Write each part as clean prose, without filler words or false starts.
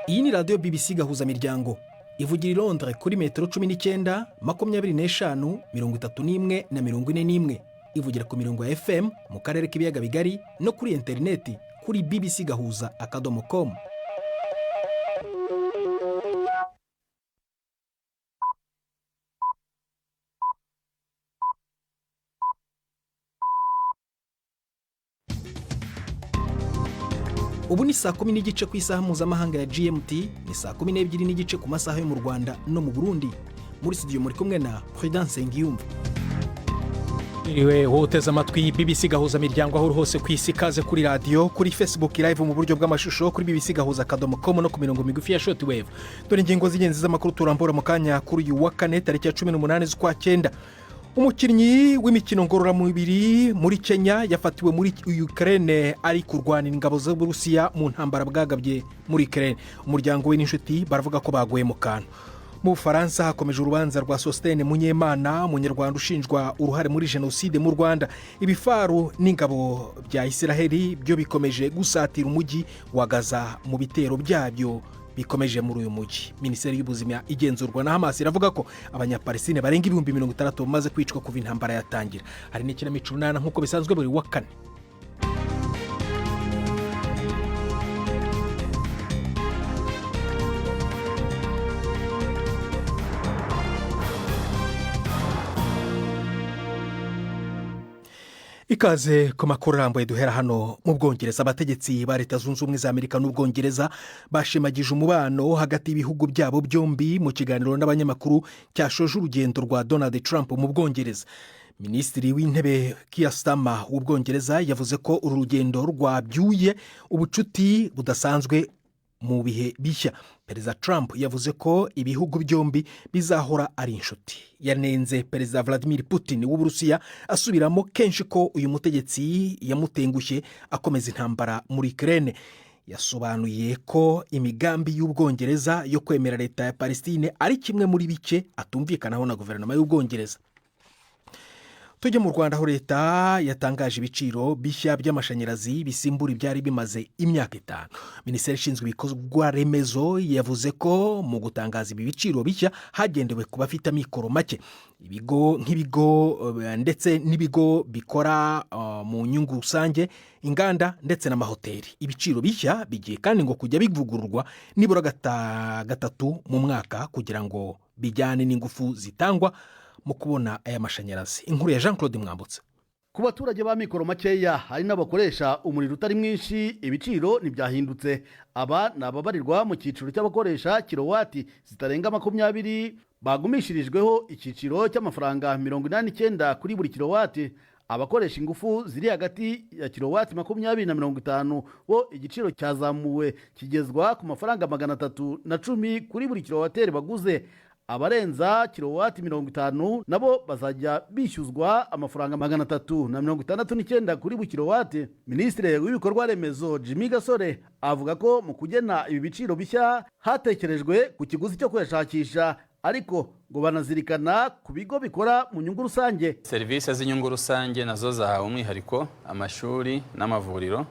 Iyi ni radiyo BBC Gahuzamiryango, ivugira i Londres kuri metero 19, 25, 31 na 41. Ivugira ku mirongo ya FM mu karere k'ibiyaga bigari no kuri interineti kuri bbcgahuza.com. Ubu ni saa 10:30 ku isaha mpuzamahanga ya GMT, ni saa 12:30 ku masaha yo mu Rwanda no mu Burundi. Muri studio muri kumwe na Prudence Ngiyumva. Iriwe wowe uteze amatwi BBC Gahuza Miryango aho uri hose ku isi. Ikaze kuri radiyo, kuri Facebook Live mu buryo bw'amashusho kuri bbcgahuza.com no ku mirongo migufi ya shortwave. Dore ingingo z'ingenzi z'amakuru turambura mu kanya kuri uyu wa kane, tariki ya 18 z'ukwa cyenda. Umukinnyi w'imikino ngororamubiri muri Kenya yafatiwe muri Ukraine ari kurwanira ingabo z'Uburusiya mu ntambara bwagabye muri Ukraine. Umuryango we n'inshuti baravuga ko baguye mu kantu. Mu Bufaransa hakomeje urubanza rwa Sosthène Munyemana, umunyarwanda ushinjwa uruhare muri jenoside mu Rwanda. Ibifaru n'ingabo bya Israheli byo bikomeje gusatira umujyi wa Gaza mu bitero byabyo bikomeje muri uyu mujyi. Minisiteri y'Ubuzima igenzurwa na Hamas iravuga ko Abanyapalestine barenga 60,000 bamaze kwicwa kuva intambara yatangira. Hari n'ikinamico Urunana nk'uko bisanzwe buri wa kane. Ikaze ku makuru arambuye duhera hano mu Bwongereza. Abategetsi ba Leta Zunze Ubumwe za Amerika n'Ubwongereza bashimagije umubano hagati y'ibihugu byabo byombi mu kiganiro n'abanyamakuru cyashoje urugendo rwa Donald Trump mu Bwongereza. Minisitiri w'Intebe Keir Starmer w'Ubwongereza yavuze ko uru rugendo rwabyuye ubucuti budasanzwe mu bihe bishya. Perezida Trump yavuze ko ibihugu byombi bizahora ari inshuti. Yanenze Perezida Vladimir Putin w'Uburusiya, asubiramo kenshi ko uyu mutegetsi yamutengushye akomeza intambara muri Ukraine. Yasobanuye ko imigambi y'Ubwongereza yo kwemera leta ya Palestine ari kimwe muri bike atumvikanaho na guverinoma y'Ubwongereza. Tujye mu Rwanda, aho leta yatangaje ibiciro bishya by'amashanyarazi bisimbura ibyari bimaze imyaka 5. Minisiteri ishinzwe ibikorwa remezo yavuze ko mu gutangaza ibi biciro bishya hagendewe ku bafite amikoro make, ibigo nk'ibigo ndetse n'ibigo bikora mu nyungu rusange, inganda ndetse n'amahoteli. Ibiciro bishya bigiye kandi ngo kujya bivugururwa nibura gatatu mu mwaka kugira ngo bijyane n'ingufu zitangwa mu kubona aya mashanyarazi. Inkuru ya Jean Claude Mwambutse. Ku baturage ba mikoro makeya, hari n'abakoresha umuriro utari mwinshi, ibiciro ntibyahindutse. Aba ni ababarirwa mu cyiciro cy'abakoresha kilowati zitarenga 20, bagumishirijweho icyiciro cy'amafaranga 89 kuri buri kilowati. Abakoresha ingufu ziri hagati ya kilowati 20 na 50 bo igiciro cyazamuwe kigezwa ku mafaranga 310 kuri buri kilowateri baguze. Abarenza kilowati 50 nabo bazajya bishyuzwa amafaranga 369 kuri buri kilowati. Minisitiri w'Ibikorwa Remezo Jimmy Gasore avuga ko mu kugena ibi biciro bishya hatekerejwe ku kiguzi cyo kuyashakisha, ariko ngo banazirikana ku bigo bikora mu nyungu rusange. Serivisi z'inyungu rusange nazo zahawe umwihariko. Amashuri n'amavuriro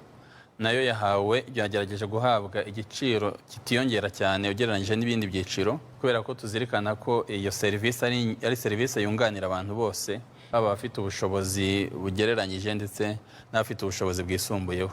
nayo yahawe, byagerageje guhabwa igiciro kitiyongera cyane ugereranyije n'ibindi byiciro, kubera ko tuzirikana ko iyo serivisi ari serivisi yunganira abantu bose, baba abafite ubushobozi bugereranyije ndetse n'abafite ubushobozi bwisumbuyeho.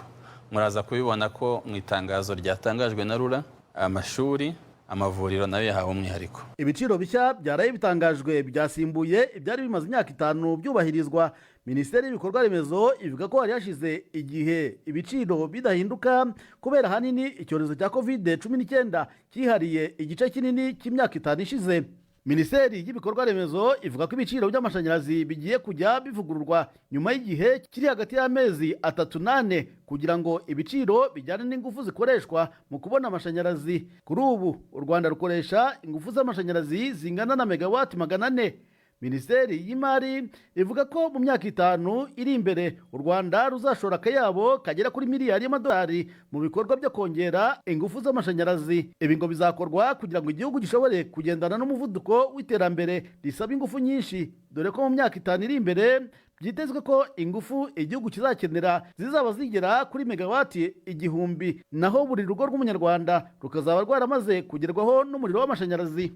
Muraza kubibona ko mu itangazo ryatangajwe na RURA, amashuri, amavuriro nayo yahawe umwihariko. Ibiciro bishya byaraye bitangajwe byasimbuye ibyari bimaze imyaka 5 byubahirizwa. Minisiteri y'Ibikorwa Remezo ivuga ko hari hashize igihe ibiciro bidahinduka kubera ahanini icyorezo cya Covid-19 cyihariye igice kinini cy'imyaka 5 ishize. Minisiteri y'Ibikorwa Remezo ivuga ko ibiciro by'amashanyarazi bigiye kujya bivugururwa nyuma y'igihe kiri hagati y'amezi 3 n'ane kugira ngo ibiciro bijyane n'ingufu zikoreshwa mu kubona amashanyarazi. Kuri ubu u Rwanda rukoresha ingufu z'amashanyarazi zingana na megawati 400. Minisiteri y'Imari ivuga ko mu myaka 5 iri imbere u Rwanda ruzashora akayabo kagera kuri miliyari y'amadolari mu bikorwa byo kongera ingufu z'amashanyarazi. Ibi ngo bizakorwa kugira ngo igihugu gishobore kugendana n'umuvuduko w'iterambere risaba ingufu nyinshi, dore ko mu myaka 5 iri imbere Byitezwe ko ingufu igihugu kizakenera zizaba zigera kuri megawati 1000, naho buri rugo rw'umunyarwanda rukazaba rwaramaze kugerwaho n'umuriro w'amashanyarazi.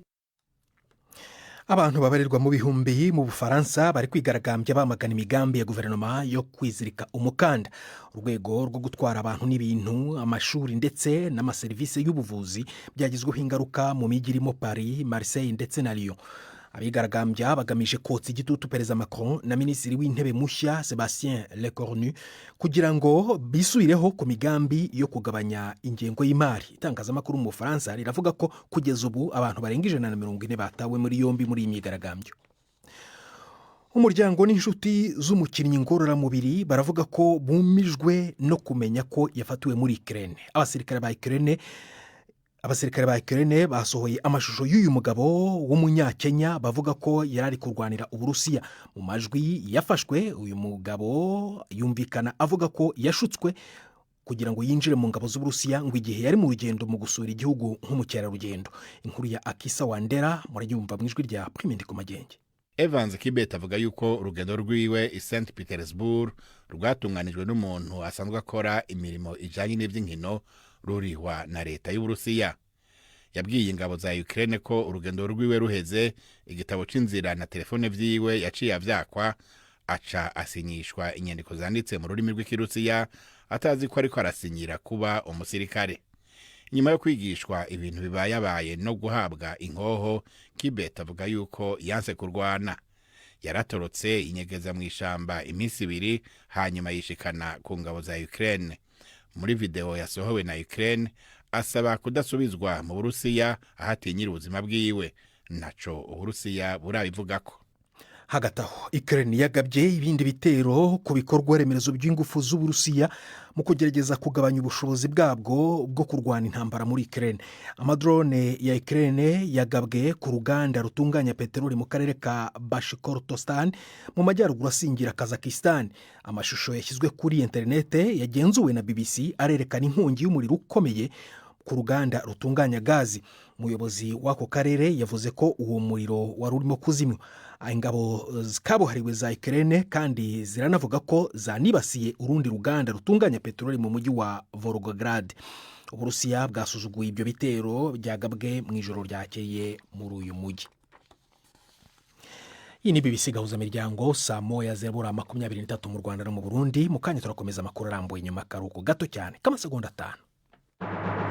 Abantu babarirwa mu bihumbi mu Bufaransa bari kwigaragambya bamagana imigambi ya guverinoma yo kwizirika umukanda urwego rwo gutwara abantu n'ibintu, amashuri ndetse n'amaserivisi y'ubuvuzi byagizweho ingaruka mu mijyi irimo Paris, Marseille ndetse na Lyon. Abigaragambya bagamije kotsa igitutu Perezida Macron na Minisitiri w'Intebe mushya Sebastien Lecornu kugira ngo bisubireho ku migambi yo kugabanya ingengo y'imari. Itangazamakuru mu Bufaransa riravuga ko kugeza ubu abantu barenga 140 batawe muri yombi muri iyi myigaragambyo. Umuryango n'inshuti z'umukinnyi ngororamubiri baravuga ko bumijwe no kumenya ko yafatiwe muri Ukraine. Abasirikare ba Ukraine basohoye amashusho y'uyu mugabo w'umunyakenya bavuga ko yari ari kurwanira Uburusiya. Mu majwi yafashwe, uyu mugabo yumvikana avuga ko yashutswe kugira ngo yinjire mu ngabo z'Uburusiya ngo igihe yari mu rugendo mu gusura igihugu nk'umukerarugendo. Inkuru ya Akisa Wandera murayumva mu ijwi rya Primende ku Magenge. Evans Kibet avuga yuko urugendo rwiwe i St Petersburg rwatunganijwe n'umuntu asanzwe akora imirimo ijanye n'iby'inkino, rurihwa na leta y'Uburusiya. Yabwiye ingabo za Ukraine ko urugendo rwiwe ruheze, igitabo c'inzira na telefone vyiwe yaciye avyakwa, aca asinyishwa inyandiko zanditse mu rurimi rw'ikirusiya, atazi ko ariko arasinyira kuba umusirikare. Nyuma yo kwigishwa ibintu bibayabaye no guhabwa inkoho, Kibet avuga yuko yanse kurwana. Yaratorotse, inyegeza mu ishamba iminsi 2, hanyuma yishikana ku ngabo za Ukraine. Muri video yasohowe na Ukraine, asaba kudasubizwa mu Burusiya aho atinyira ubuzima bwiwe. Ntaco Uburusiya burabivugako. Hagati aho, Ukraine yagabye ibindi bitero ku bikorwa remezo by'ingufu z'Uburusiya mu kugerageza kugabanya ubushobozi bwabwo bwo kurwana intambara muri Ukraine. Amadrone ya Ukraine yagabwe ku ruganda rutunganya peteroli mu karere ka Bashkortostan mu majyaruguru asingira Kazakistan. Amashusho yashyizwe kuri interinete yagenzuwe na BBC arerekana inkongi y'umuriro ukomeye ku ruganda rutunganya gazi. Umuyobozi w'ako karere yavuze ko uwo muriro wari urimo kuzimywa. Ingabo kabuhariwe za Ukraine kandi ziranavuga ko zanibasiye urundi ruganda rutunganya peteroli mu mujyi wa Volgograd. Uburusiya bwasuzuguye ibyo bitero byagabwe mu ijoro ryakeye muri uyu mujyi. Iyi ni BBC Gahuzamiryango, saa 12:23 mu Rwanda no mu Burundi. Mu kanya turakomeza amakuru arambuye nyuma akaruhuko gato cyane k'amasegonda 5.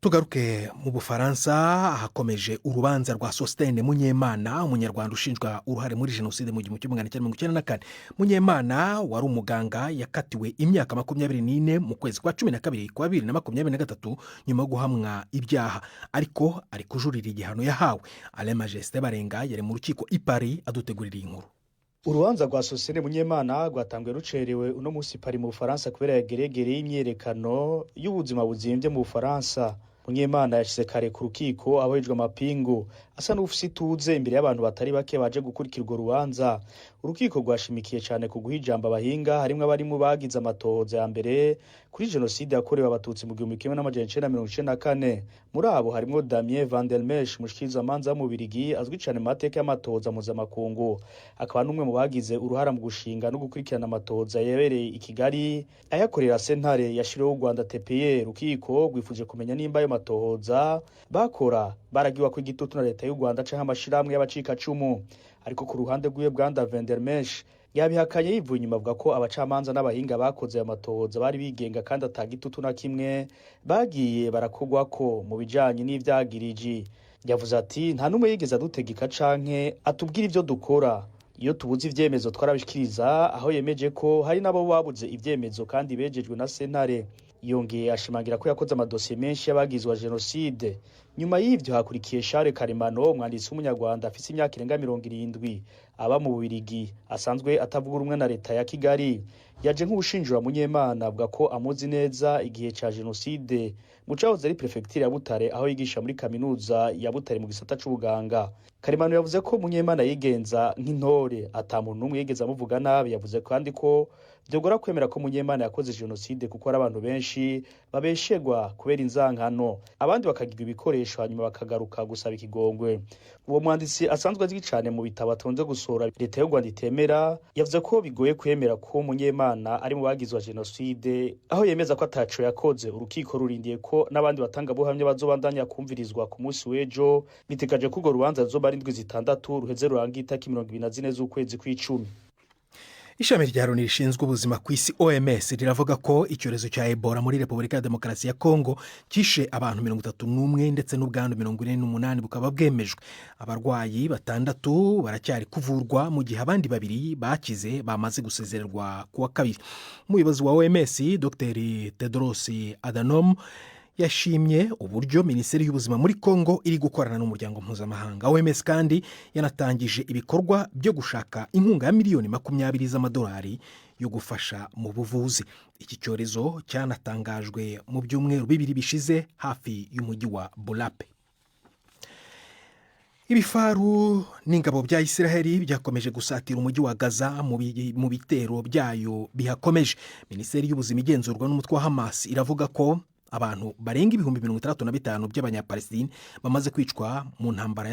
Tugaruke mu Bufaransa, hakomeje urubanza rwa Sositene Munyemana, umunyarwanda ushinjwa uruhare muri jenoside mu 1994. Munyemana wari umuganga yakatiwe imyaka 24 mu kwezi kwa 12 kwa 2023 nyuma yo guhamwa ibyaha, ariko ari kujurira igihano yahawe. Alain Majesté Barenga yari mu rukiko i Paris, adutegurira iyi nkuru. Urubanza rwa Sosene Munyemana rwatanguye rucerewe uno munsi Paris mu Bufaransa kubera yageregere y'imyerekano y'ubuzima buzimbye mu Bufaransa. Munyemana yashize kare ku rukiko abohejwe amapingu, asa n'ufise ituze imbere y'abantu batari bake baje gukurikira urwo rubanza. Urukiko rwashimikiye cyane ku guha ijambo abahinga, harimwo abarimu bagize amatohoza ya mbere kuri jenoside yakorewe abatutsi mu 1994. Muri abo harimwo Damien Vandermesh, umushikirizamanza w'umubirigi azwi cyane mu mateka y'amatohoza mpuzamakungu, akaba n'umwe mu bagize uruhara mu gushinga no gukurikirana amatohoza yabereye i Kigali ayakorera sentare yashiriweho u Rwanda TPR. Urukiko rwifuje kumenya nimba ayo matohoza bakora baragiwa ko igitutu na leta y'u Rwanda canke amashirahamwe y'abacikacumu, ariko ku ruhande rw'iwe Bwanda Vandermesh yabihakanye yivuye inyuma, avuga ko abacamanza n'abahinga bakoze ayo matohoza bari bigenga kandi ata gitutu na kimwe bagiye barakogwako mu bijanye n'ivyagiriji. Yavuze ati: "Nta n'umwe yigeze adutegeka canke atubwira ivyo dukora. Iyo tubuze ivyemezo twarabishikiriza." Aho yemeje ko hari n'abo babuze ivyemezo kandi bejejwe na sentare. Yongeye ashimangira ko yakoze amadosiye menshi y'abagizwe jenoside. Nyuma y'ivyo hakurikiye Charles Karemano, umwanditsi w'umunyarwanda afise imyaka irenga 70 aba mu Bubirigi, asanzwe atavuga rumwe na leta ya Kigali. Yaje nk'uwushinjura Munyemana, avuga ko amuzi neza igihe ca jenoside mu cahoze ari prefecture ya Butare, aho yigisha muri kaminuza ya Butare mu gisata c'ubuganga. Karemano yavuze ko Munyemana yigenza nk'intore, ata muntu n'umwe yigeze amuvuga nabi. Yavuze kandi ko Byogora kwemera ko Munyemana yakoze jenoside kuko hari abantu benshi babeshegwa kubera inzankano, abandi bakagirwa ibikoresho hanyuma bakagaruka gusaba ikigongwe. Uwo mwanditsi asanzwe azwi cyane mu bitabo atonze gusohora leta y'u Rwanda itemera, yavuze ko bigoye kwemera ko Munyemana ari mu bagizwe jenoside, aho yemeza ko ataco yakoze. Urukiko rurindiye ko n'abandi batangabuhamya bazobandanya kumvirizwa ku munsi w'ejo. Bitegaje ko urwo rubanza ruzoba ari indwi 6 ruheze rurangiye itariki 24 z'ukwezi kw'icumi. Ishami rya Loni rishinzwe ubuzima ku isi OMS riravuga ko icyorezo cya Ebola muri Repubulika ya Demokarasi ya Kongo kishe abantu 31 ndetse n'ubwandu 48 bukaba bwemejwe. Abarwayi 6 baracyari kuvurwa mu gihe abandi 2 bakize bamaze gusezererwa ku wa kabiri. Umuyobozi wa OMS Dr Tedros Adhanom yashimye uburyo Minisiteri y'Ubuzima muri Kongo iri gukorana n'umuryango mpuzamahanga. OMS kandi yanatangije ibikorwa byo gushaka inkunga ya miliyoni 20 z'amadolari yo gufasha mu buvuzi. Iki cyorezo cyanatangajwe mu byumweru 2 bishize hafi y'umujyi wa Bulape. Ibifaru n'ingabo bya Isiraheli byakomeje gusatira umujyi wa Gaza mu bitero byayo bihakomeje. Minisiteri y'Ubuzima igenzurwa n'umutwe wa Hamas iravuga ko abantu barenga 65,000 by'abanyapalestine bamaze kwicwa mu ntambara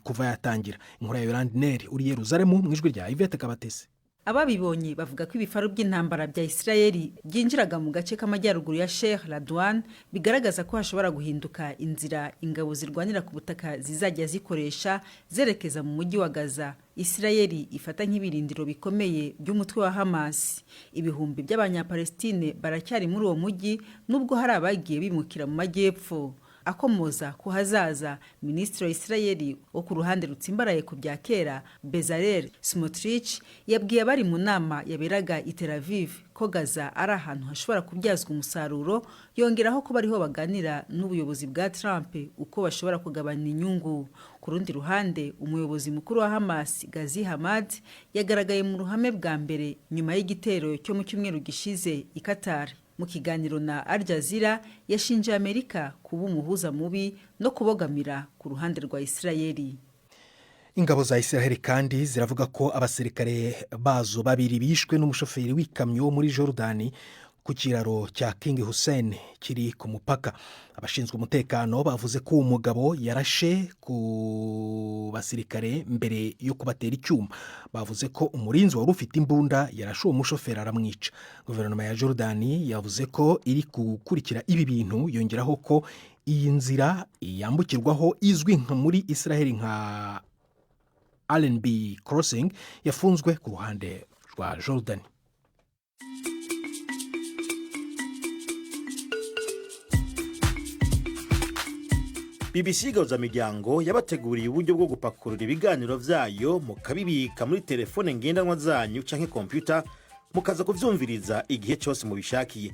kuva yatangira. Inkuru ya Yolande Neri uri Yeruzalemu mu ijwi rya Yvette Kabatesi. Ababibonye bavuga ko ibifaru by'intambara bya Isirayeli byinjiraga mu gace k'amajyaruguru ya Sheikh Radwan, bigaragaza ko hashobora guhinduka inzira ingabo zirwanira ku butaka zizajya zikoresha zerekeza mu mujyi wa Gaza Isirayeli ifata nk'ibirindiro bikomeye by'umutwe wa Hamas. Ibihumbi by'abanyapalestine baracyari muri uwo mujyi nubwo hari abagiye bimukira mu majyepfo. Akomoza ku hazaza, Minisitiri wa Isirayeli wo ku ruhande rutsimbaraye ku bya kera Bezalel Smotrich yabwiye abari mu nama yaberaga i Tel Aviv ko Gaza ari ahantu hashobora kubyazwa umusaruro, yongeraho ko bariho baganira n'ubuyobozi bwa Trump uko bashobora kugabanya inyungu. Ku rundi ruhande, umuyobozi mukuru wa Hamas Ghazi Hamad yagaragaye mu ruhame bwa mbere nyuma y'igitero cyo mu cyumweru gishize i Qatar. Mu kiganiro na Al Jazeera yashinje Amerika kuba umuhuza mubi no kubogamira ku ruhande rwa Isirayeli. Ingabo za Isiraheli kandi ziravuga ko abasirikare bazo 2 bishwe n'umushoferi w'ikamyo muri Jordani ku kiraro cya King Hussein kiri ku mupaka. Abashinzwe umutekano bavuze ko uwo mugabo yarashe ku basirikare mbere yo kubatera icyuma. Bavuze ko umurinzi wari ufite imbunda yarashe uwo mushoferi aramwica. Guverinoma ya Jordani yavuze ko iri gukurikira ibi bintu, yongeraho ko iyi nzira yambukirwaho izwi nka muri Isiraheli nka Allenby Crossing yafunzwe ku ruhande rwa Jordani. BBC Gahuzamiryango yabateguriye uburyo bwo gupakurura ibiganiro vyayo mukabibika muri telefone ngendanwa zanyu canke kompyuta, mukaza kuvyumviriza igihe cyose mubishakiye.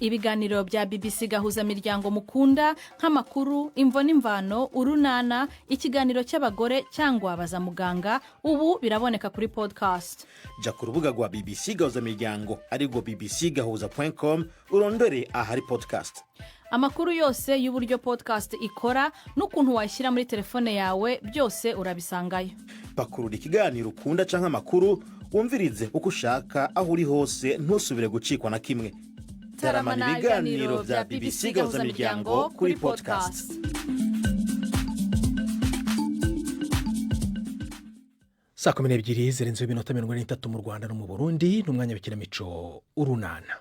Ibiganiro bya BBC Gahuzamiryango mukunda nk'amakuru, imvo n'imvano, urunana, ikiganiro cy'abagore cyangwa baza muganga, ubu biraboneka kuri podcast. Ja ku rubuga rwa BBC Gahuzamiryango arirwo bbcgahuza.com urondore ahari podcast. Amakuru yose y'uburyo podcast ikora n'ukuntu washyira muri telefone yawe byose urabisangayo. Pakurura ikiganiro ukunda canke amakuru wumvirize uko ushaka aho uri hose, ntusubire gucikwa na kimwe. Taramana ibiganiro bya BBC Gahuzamiryango kuri podcast. Saa 12 zirenzeho iminota 43 mu Rwanda no mu Burundi, n'umwanya w'ikinamico Urunana.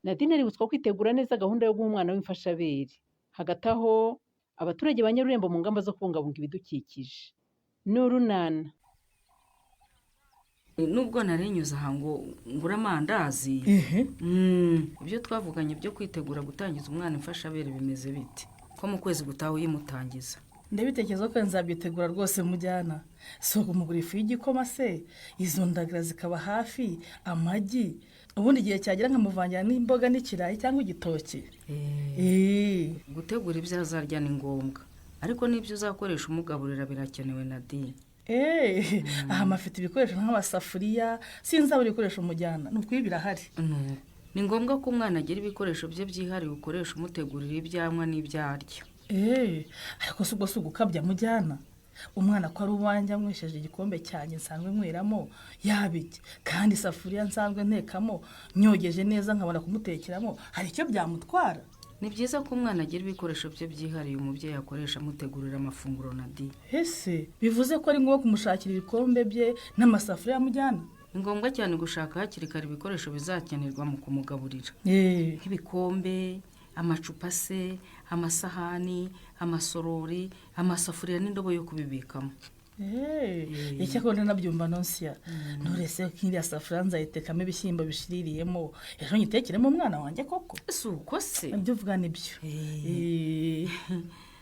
Nadine aributswa kwitegura neza gahunda yo guha umwana w'imfashabere. Hagati aho abaturage ba Nyarurembo mu ngamba zo kubungabunga ibidukikije. N'urunana. Nubwo narinyuze aha ngo ngure amandazi, ibyo twavuganye byo kwitegura gutangiza umwana imfashabere bimeze bite? Ko mu kwezi gutaha uyimutangiza? Ndabitekereza ko nzabyitegura rwose mujyana. Si ukumugura ifu y'igikoma se, izo ndagara zikaba hafi, amagi, ubundi igihe cyagera nkamuvangira n'imboga n'ikirayi cyangwa igitoki. Gutegura ibyo azarya ni ngombwa, ariko n'ibyo uzakoresha umugaburira birakenewe Nadine. Aha mafite ibikoresho nk'amasafuriya, sinzabura ibikoresho mujyana, ni ukuri birahari. Ni ngombwa ko umwana agira ibikoresho bye byihariye ukoresha umutegurira ibyo anywa n'ibyo arya. Ariko si ubwo si ugukabya mujyana. Umwana ko ari uwanjye anywesheje igikombe cyanjye nsanzwe nkweramo yabiki, kandi isafuriya nsanzwe ntekamo nyogeje neza nkabona kumutekeramo, hari icyo byamutwara? Ni byiza ko umwana agira ibikoresho bye byihariye umubyeyi akoresha amutegurira amafunguro na di. Ese bivuze ko ari ngombwa kumushakira ibikombe bye n'amasafuriya amujyana? Ni ngombwa cyane gushaka hakiri kare ibikoresho bizakenerwa mu kumugaburira, nk'ibikombe, amacupa se, amasahani, amasorori, amasafuriya n'indobo yo kubibikamo. Icyakora nabyumva Nonsiya, nturese nk'iriya safuriya nzayitekamo ibishyimbo bishiririyemo, ejo nyitekeremo umwana wanjye koko? Si uko se? Ibyo uvuga nibyo.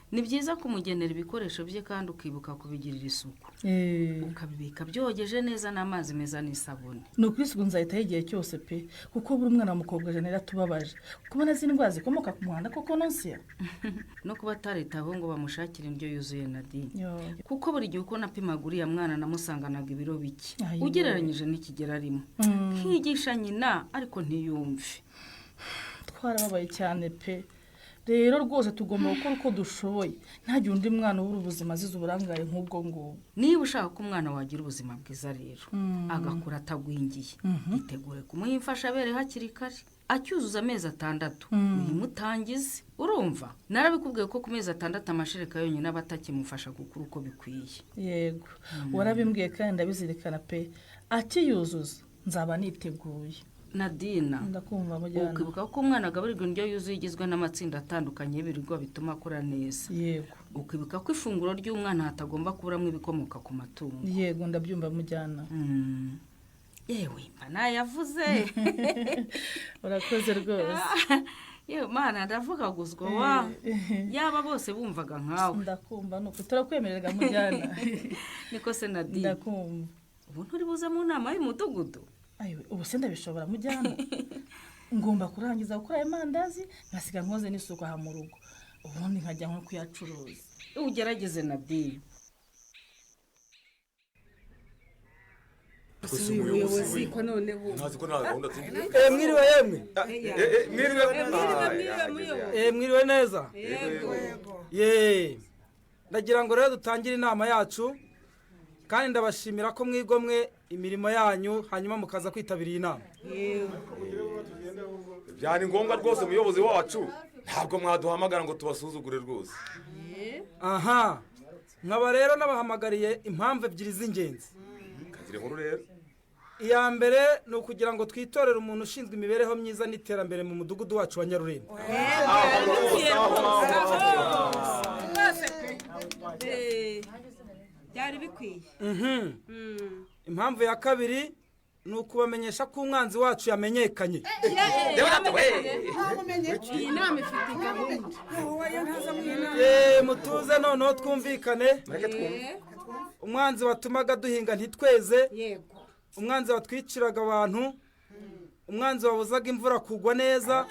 Ni byiza kumugenera ibikoresho bye kandi ukibuka kubigirira isuku, ukabibika byogeje neza n'amazi meza n'isabune. Ni ukuri isuku nzahitaho igihe cyose pe, kuko buri mwana w'umukobwa Jeannette atubabaje kubona izi ndwara zikomoka ku muhanda koko Nonsiya. No kuba ataritaho ngo bamushakire indyo yuzuye na di, kuko buri gihe uko napimaga uriya mwana namusanganaga ibiro bike ugereranyije n'ikigero arimo. Nkigisha nyina ariko ntiyumve. Twarababaye cyane pe. Rero rwose tugomba gukora uko dushoboye ntagire undi mwana ubura ubuzima azize uburangare nk'ubwo ngubwo. Niba ushaka ko umwana wagira ubuzima bwiza rero agakura atagwingiye, itegure kumuha imfashabere hakiri kare acyuzuza amezi 6 uyimutangize. Urumva narabikubwiye ko ku mezi 6 amashereka yonyine aba atakimufasha gukura uko bikwiye. Yego warabimbwiye kandi ndabizirikana pe, akiyuzuza nzaba niteguye. Nadina, ndakumva mujyana. Ukibuka ko umwana agaburirwa indyo yuzuye igizwe n'amatsinda atandukanye y'ibiribwa bituma akura neza. Yego. Ukibuka ko ifunguro ry'umwana hatagomba kuburamo ibikomoka ku matungo. Yego ndabyumva mujyana. Yewe mana yavuze. Urakoze rwose. Yewe mana ndavugaguzwa wa yaba bose bumvaga nkawe. Ndakumva nuko turakwemererwa mujyana. Niko se Nadina? Ndakumva. Ubu nturi buze mu nama y'umudugudu? Ayiwe ubu se ndabishobora mujyana. Ngomba kurangiza gukora ayo mandazi nkasiga nkoze n'isuku aha mu rugo, ubundi nkajya nko kuyacuruza. Ugerageze Nadine. Mwiriwe yemwe. Mwiriwe neza. Ye. Ndagira ngo rero dutangire inama yacu, kandi ndabashimira ko mwigomwe imirimo yanyu hanyuma mukaza kwitabira iyi nama. Byari ngombwa rwose muyobozi wacu, ntabwo mwaduhamagara ngo tubasuzugure rwose. Aha, nkaba rero nabahamagariye impamvu ebyiri z'ingenzi. Kagire nkuru rero. Iya mbere ni ukugira ngo twitorere umuntu ushinzwe imibereho myiza n'iterambere mu mudugudu wacu wa Nyarurembo. Byari bikwiye. Impamvu ya kabiri ni ukubamenyesha ko umwanzi wacu yamenyekanye. Iyi nama ifite gahunda. Mutuze noneho twumvikane. Umwanzi watumaga duhinga ntitweze, umwanzi watwiciraga abantu, umwanzi wabuzaga imvura kugwa neza,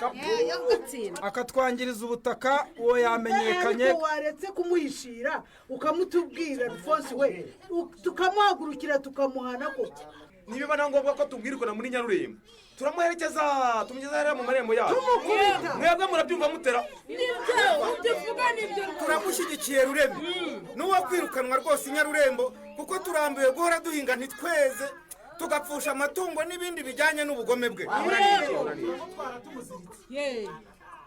akatwangiriza ubutaka, uwo yamenyekanye. Ariko waretse kumuhishira ukamutubwira Alphonse we, tukamuhagurukira tukamuhana koko. Nibiba na ngombwa ko tubwirikana muri Nyarurembo, turamuherekeza tumugeza hariya mu marembo yacu. Mwebwe murabyumva mutera? Turamushyigikiye Rureme, n'uwo kwirukanwa rwose Nyarurembo, kuko turambiwe guhora duhinga ntitweze, tugapfusha amatungo n'ibindi bijyanye n'ubugome bwe.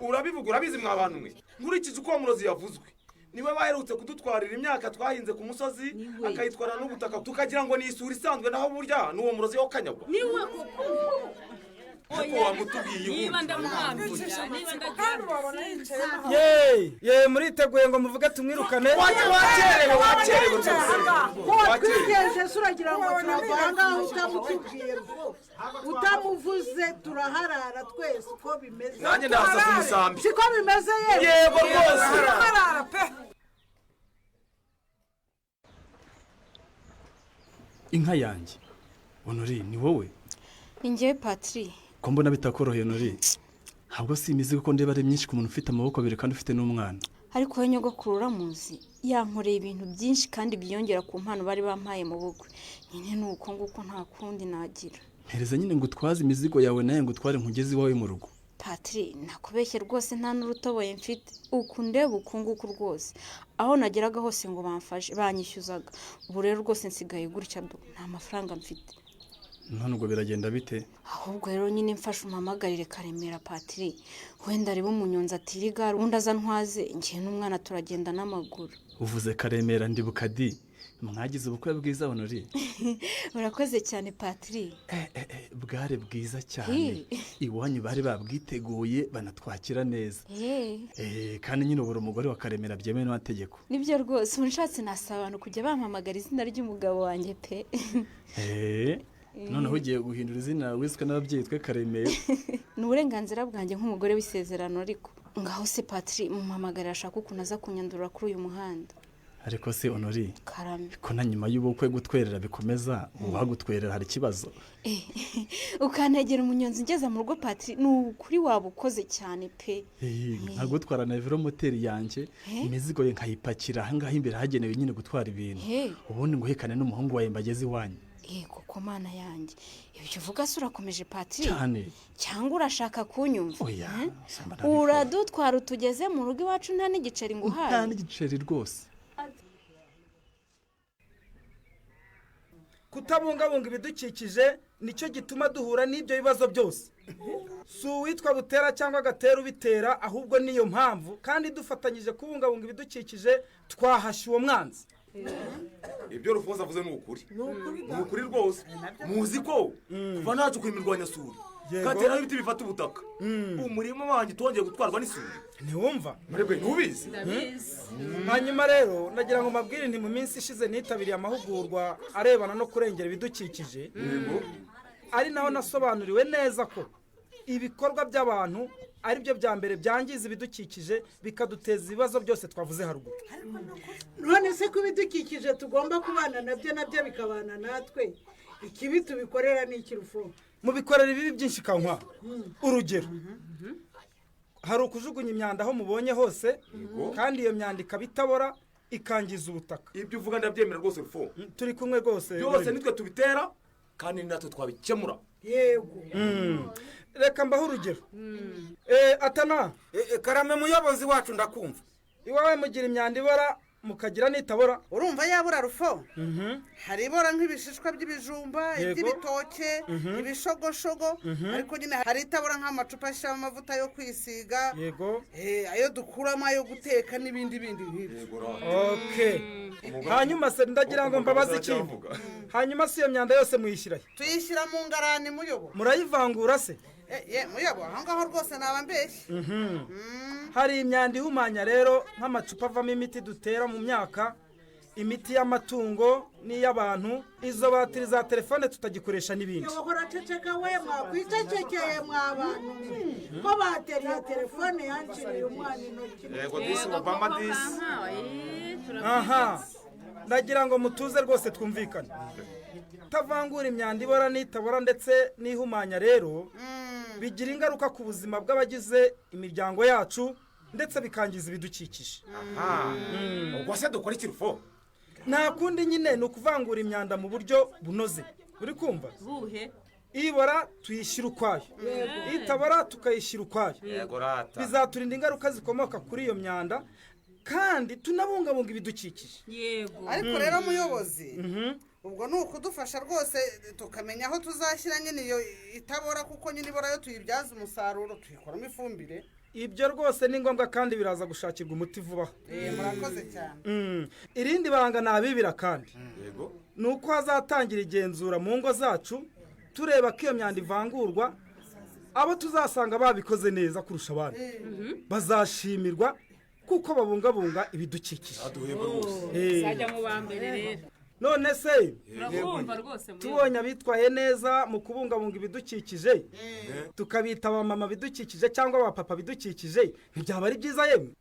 Urabivuga urabizi mwa bantu mwe, nkurikije uko murozi yavuzwe niwe baherutse kudutwarira imyaka twahinze ku musozi akayitwara n'ubutaka tukagira ngo ni isuri isanzwe, naho burya n'uwo murozi wo kanyagwa. Niwe koko. Ye muriteguye ngo muvuge tumwirukane? Wakerewe watwigeje se uragira ngo turavanga utamutubwiye utamuvuze turaharara twese uko bimeze. Nanjye ndahasasa umusambi. Siko bimeze yewe. Yego rwose turaharara pe. Inka yanjye Honori, ni wowe? Ni njyewe Patri. Ko mbona bitakoroheye Honori, ntabwo si imizigo ko ndeba ari myinshi ku muntu ufite amaboko abiri kandi ufite n'umwana. Ariko we nyogokuru uramuzi, yankoreye ibintu byinshi kandi byiyongera ku mpano bari bampaye mu bukwe. Nyine ni uko nguko nta kundi nagira. Mpereza nyine ngo utwaze imizigo yawe naye ngo utware nkugeze iwawe mu rugo. Patri, nakubeshye rwose nta n'urutoboye mfite. Uku ndeba uku nguku rwose. Aho nageraga hose ngo bamfashe banyishyuzaga. Ubu rero rwose nsigaye gutya do, nta mafaranga mfite. None ubwo biragenda bite? Ahubwo rero nyine mfashe umpamagarire Karemera Patri. Wenda arebe umunyonzi atira igare, undi aza ntwaze, njye n'umwana turagenda n'amaguru. Uvuze Karemera ndibuka di. Mwagize ubukwe bwiza Honori. Urakoze cyane Patri. Bwari bwiza cyane. Iwanyu bari babwiteguye banatwakira neza. Kandi nyine ubura umugore wa Karemera byemewe n'amategeko. Nibyo rwose, ubu nshatse nasaba abantu kujya bampamagara izina ry'umugabo wanjye pe. Noneho ugiye guhindura izina wiswe n'ababyeyi twe Karemera. Ni uburenganzira bwanjye nk'umugore w'isezerano ariko. Ngaho se Patri, mumpamagarira ashaka ukuntu aza kunyandurura kuri uyu muhanda. Ariko se Honori, Karame. Ko na nyuma y'ubukwe gutwerera bikomeza, uwagutwerera hari ikibazo. Ukantegera umunyonzi ngeze mu rugo Patri, ni ukuri waba ukoze cyane pe. Nkagutwara na velomoteri yanjye, imizigo ye nkayipakira aha ngaha imbere hagenewe nyine gutwara ibintu. Ubundi nguhekane n'umuhungu wawe mbageze iwanyu. Yego ko mana yanjye, ibyo uvuga se urakomeje Patri? Cyane. Cyangwa urashaka kunyumva? Oya, uradutwara utugeze mu rugo iwacu nta n'igiceri nguhaye. Nta n'igiceri rwose. Kutabungabunga ibidukikije nicyo gituma duhura n'ibyo bibazo byose. Si uwitwa Butera cyangwa Gatera ubitera, ahubwo niyo mpamvu kandi dufatanyije kubungabunga ibidukikije twahashya uwo mwanzi. Ibyo Rufoza avuze ni ukuri. Ni ukuri rwose. Muzi ko kuva ntacyo imirwanyasuri katera ibiti bifata ubutaka. Umurima wanjye twongeye gutwarwa n'isuri. Ntiwumva? Mwebwe ntubizi? Hanyuma rero ndagira ngo mbabwire nti mu minsi ishize nitabiriye amahugurwa arebana no kurengera ibidukikije. Ari naho nasobanuriwe neza ko ibikorwa by'abantu ari byo bya mbere byangiza ibidukikije bikaduteza ibibazo byose twavuze haruguru. None se ko ibidukikije tugomba kubana nabyo nabyo bikabana natwe, ikibi tubikorera ni iki Rufo? Mubikorera ibibi byinshi kankwa. Urugero, hari ukujugunya imyanda aho mubonye hose, kandi iyo myanda ikaba itabora ikangiza ubutaka. Ibyo uvuga ndabyemera rwose Rufo. Turi kumwe rwose. Byose nitwe tubitera kandi natwe twabikemura. Yego. Reka mbaho urugero. Atana. Karame muyobozi wacu ndakumva. Iwawe mugira imyanda ibora mukagira n'itabora. Urumva yabura Rufo? Hari ibora nk'ibishishwa by'ibijumba, iby'ibitoke, ibishogoshogo, ariko nyine hari itabora nk'amacupa ashyiramo amavuta yo kwisiga. Yego. Ayo dukuramo ayo guteka n'ibindi bindi nk'ibyo. Okay. Hanyuma se ndagira ngo mbabaze ikintu. Hanyuma se iyo myanda yose muyishyirahe? Tuyishyira mu ngarani muyobo. Murayivangura se? Ye muyobo, aho ngaho rwose naba mbeshye. Hari imyanda ihumanya rero nk'amacupa avamo imiti dutera mu myaka, imiti y'amatungo n'iy'abantu, izo batiri za telefone tutagikoresha n'ibindi. Wahora ceceka we, mwakwicecekeye mwa bantu. Ko bateri ya telefone yanciriye umwana intoki. Yego disi Obama disi. Aha. Ndagira ngo mutuze rwose twumvikane. Tavangura imyanda ibora n'itabora ndetse n'ihumanya rero bigira ingaruka ku buzima bw'abagize imiryango yacu ndetse bikangiza ibidukikije. Ubwo se dukora iki Rufo? Nta kundi nyine ni ukuvangura imyanda mu buryo bunoze. Uri kumva? Buhe? Ibora tuyishyira ukwayo, itabora tukayishyira ukwayo. Bizaturinda ingaruka zikomoka kuri iyo myanda kandi tunabungabunga ibidukikije. Yego. Ariko rero muyobozi, ubwo ni ukudufasha rwose tukamenya aho tuzashyira nyine iyo itabora, kuko nyine ibora yo tuyibyaza umusaruro tuyikoramo ifumbire. Ibyo rwose ni ngombwa kandi biraza gushakirwa umuti vuba. Murakoze cyane. Irindi banga nabibira kandi ni uko hazatangira igenzura mu ngo zacu tureba ko iyo myanda ivangurwa, abo tuzasanga babikoze neza kurusha abandi bazashimirwa kuko babungabunga ibidukikije. Sajya mu ba mbere rero. None se tubonye abitwaye neza mu kubungabunga ibidukikije tukabita abamama bidukikije cyangwa abapapa bidukikije, ntibyaba ari byiza yemwe?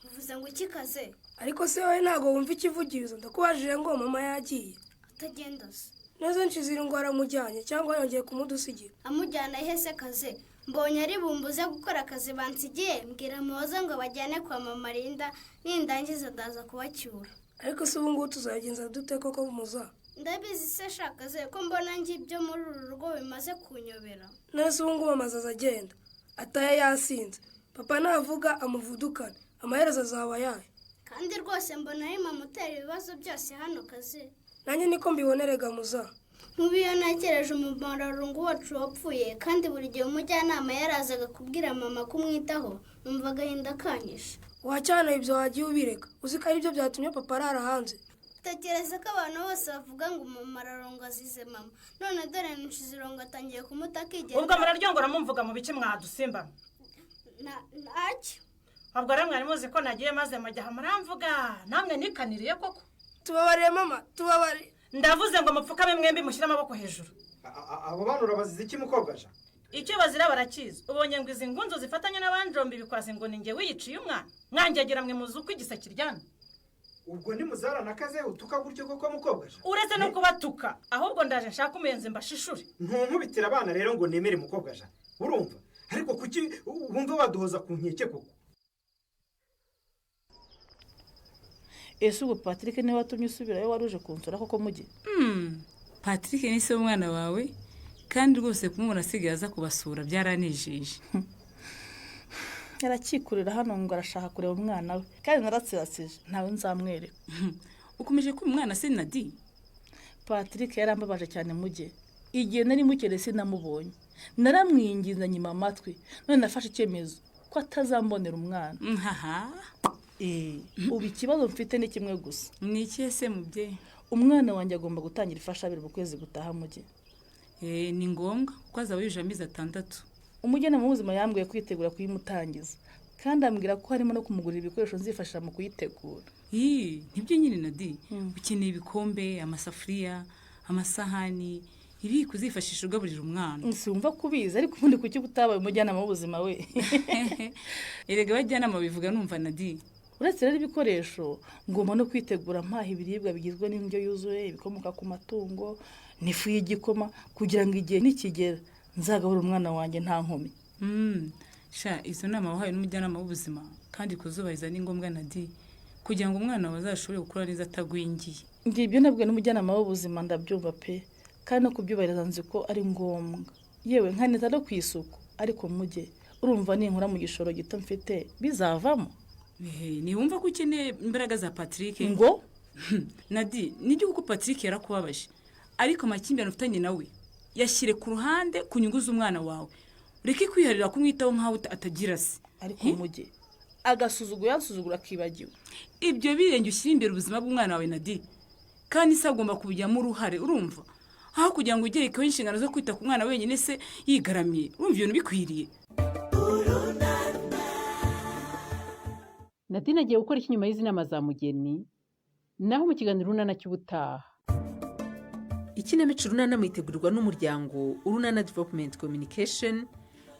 Uvuze ngo ikikaze? Ariko se wowe ntago wumva ikivugirizo, ndakubajije ngo mama yagiye. Atagenda se? Neza nshizira ngo aramujyanye cyangwa yongeye kumudusigira. Amujyana he se kaze? Mbonye ari bumbuze gukora akazi bansigiye, mbwira Muhoza ngo bajyane kwa mama Linda, nindangiza ndaza kubacyura. Ariko se ubu ngubu tuzagenza dute koko Muza? Ndabizi se shakaze ko mbona njye ibyo muri uru rugo bimaze kunyobera. None ubu ngubu amazu azagenda ataye yasinze, papa navuga amuvudukane, amaherezo azaba ayahe? Kandi rwose mbona ari mama utera ibibazo byose hano kaze. Nanjye niko mbibonerega muza. Nkubu iyo ntekereje umumararungu wacu wapfuye, kandi buri gihe umujyanama yarazaga kubwira mama kumwitaho, numva agahinda kanyishe. Wacyana ibyo wagiye ubireka, uzi ko aribyo byatumye papa arara hanze. Tekereza ko abantu bose bavuga ngo umumararungu azize mama, none dore Nshizirongo atangiye kumuta akigenda. Ubwo muraryongora mumvuga mu biki mwadusimba? Ntacyo. Ubwo rero mwari muzi ko nagiye maze mujya muramvuga, namwe nikaniriye koko. Tubabariye mama, tubabariye. Ndavuze ngo mupfukame mwembi mushyire amaboko hejuru. Abo bana urabaziza iki mukobwa ja? Icyo bazira barakizi. Ubonye ngo izi ngunzo zifatanye n'abanjombi bikwaze ngo ninjye wiyiciye umwana. Mwangegera mwe muzi uko igisa kiryana. Ubwo ni muzara nakaze utuka gutyo koko mukobwa ja? Uretse no kubatuka, ahubwo ndaje nshaka umuyenzi mbashishure. Ntunkubitira abana rero ngo nemere mukobwa ja. Urumva? Ariko kuki wumva waduhoza ku nkeke koko? Ese ubwo Patrick niwe watumye usubirayo waruje kunsura koko mujye? Patrick ni se w'umwana wawe, kandi rwose kumubona asigaye aza kubasura byaranejeje. Yarakikurira hano ngo arashaka kureba umwana we, kandi naratsirasije ntawe nzamwereka. Ukomeje kuba umwana se Nadi? Patrick yarambabaje cyane mujye. Igihe nari mukereye sinamubonye, naramwinginze nyima amatwi, none nafashe icyemezo ko atazambonera umwana. Ubu ikibazo mfite ni kimwe gusa. Ni ikihe se mubyeyi? Umwana wanjye agomba gutangira ifashabere mu kwezi gutaha mujye. Ni ngombwa kuko azaba yujuje amezi 6. Umujyanama w'ubuzima yambwiye kwitegura kuyimutangiza, kandi ambwira ko harimo no kumugurira ibikoresho nzifashisha mu kuyitegura. Nibyo nyine Nadi, ukeneye ibikombe, amasafuriya, amasahani, ibi kuzifashisha ugaburira umwana. Sinumva kubizi, ariko ubundi kuki utabaye umujyanama w'ubuzima we? Erega abajyanama bivuga numva Nadi. Uretse rero ibikoresho, ngomba no kwitegura mpaha ibiribwa bigizwe n'indyo yuzuye, ibikomoka ku matungo n'ifu y'igikoma, kugira ngo igihe nikigera nzagaburire umwana wanjye nta nkomyi. Sha izo nama wahawe n'umujyanama w'ubuzima kandi kuzubahiriza ni ngombwa Nadi, kugira ngo umwana wawe azashobore gukura neza atagwingiye. Ngiye ibyo nabwiwe n'umujyanama w'ubuzima ndabyumva pe, kandi no kubyubahiriza nzi ko ari ngombwa. Yewe nkanita no ku isuku, ariko mujye urumva ninkura mu gishoro gito mfite bizavamo. Ntiwumva ko ukeneye imbaraga za Patrick? Ngo Nadi, nibyo kuko Patrick yarakubabaje, ariko amakimbirane ufitanye nawe yashyire ku ruhande ku nyungu z'umwana wawe. Ureke kwiharira kumwitaho nkaho atagira se. Ariko mujye agasuzugura yansuzugura akibagiwe. Ibyo birenge ushyira imbere ubuzima bw'umwana wawe Nadi, kandi se agomba kubijyamo uruhare, urumva? Aho kugira ngo ugerekeho inshingano zo kwita ku mwana wenyine se yigaramiye, urumva ibintu bikwiriye. Nadine agiye gukora iki nyuma y'izi nama za Mugeni? Naho mu kiganiro Urunana cy'ubutaha. Ikinamico Urunana mwitegurirwa n'umuryango Urunana Development Communication,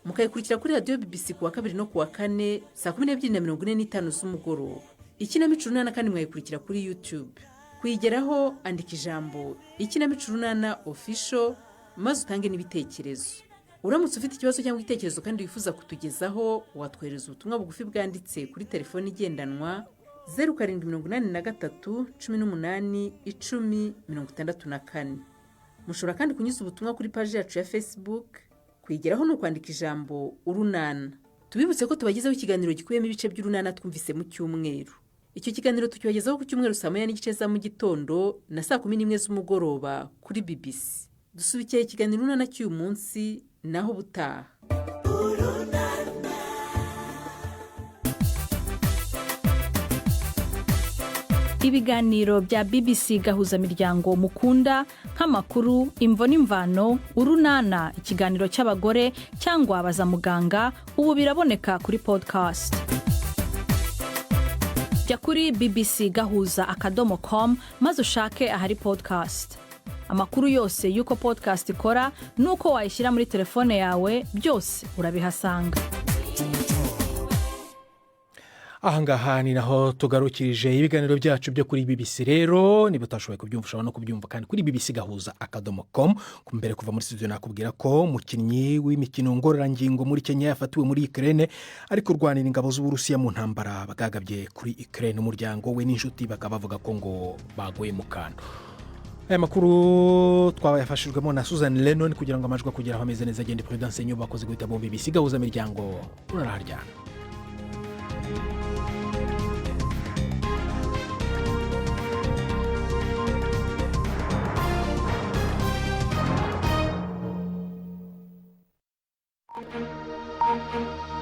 mukayikurikira kuri radiyo BBC kuwa 2 no kuwa 4 saa 12:45 z'umugoroba. Ikinamico Urunana kandi mwayikurikira kuri YouTube. Kuyigeraho andika ijambo Ikinamico Urunana Official maze utange n'ibitekerezo. Uramutse ufite ikibazo cyangwa igitekerezo kandi wifuza kutugezaho, watwohereza ubutumwa bugufi bwanditse kuri telefoni igendanwa 0783 18 10 64. Mushobora kandi kunyuza ubutumwa kuri paji yacu ya Facebook. Kuyigeraho ni ukwandika ijambo Urunana. Tubibutse ko tubagezaho ikiganiro gikubiyemo ibice by'Urunana twumvise mu cyumweru. Icyo kiganiro tukibagezaho ku cyumweru saa 1:30 za mu gitondo na saa 11 z'umugoroba kuri BBC. Dusubikiye ikiganiro Urunana cy'uyu munsi, naho ubutaha. Ibiganiro bya BBC Gahuzamiryango mukunda nk'amakuru, imvo n'imvano, Urunana, ikiganiro cy'abagore cyangwa baza muganga, ubu biraboneka kuri podcast. Jya kuri bbcgahuza.com maze ushake ahari podcast. Amakuru yose y'uko podcast ikora n'uko wayishyira muri telefone yawe byose urabihasanga. Ahangaha ni naho tugarukirije ibiganiro byacu byo kuri BBC. Rero niba utashoboye kubyumva ushobora no kubyumva kandi kuri bbcgahuza.com. Mbere kuva muri studio nakubwira ko umukinnyi w'imikino ngororangingo muri Kenya yafatiwe muri Ukraine ari kurwanira ingabo z'Uburusiya mu ntambara bagagabye kuri Ukraine. Umuryango we n'inshuti bakaba bavuga ko ngo baguye mu kantu. Aya makuru twayafashijwemo na Susan Lennon kugira ngo amajwi akugeraho ameze neza. Agende Prudence nyubako guhita mu BBC gahuza miryango uraraharyana. Thank you.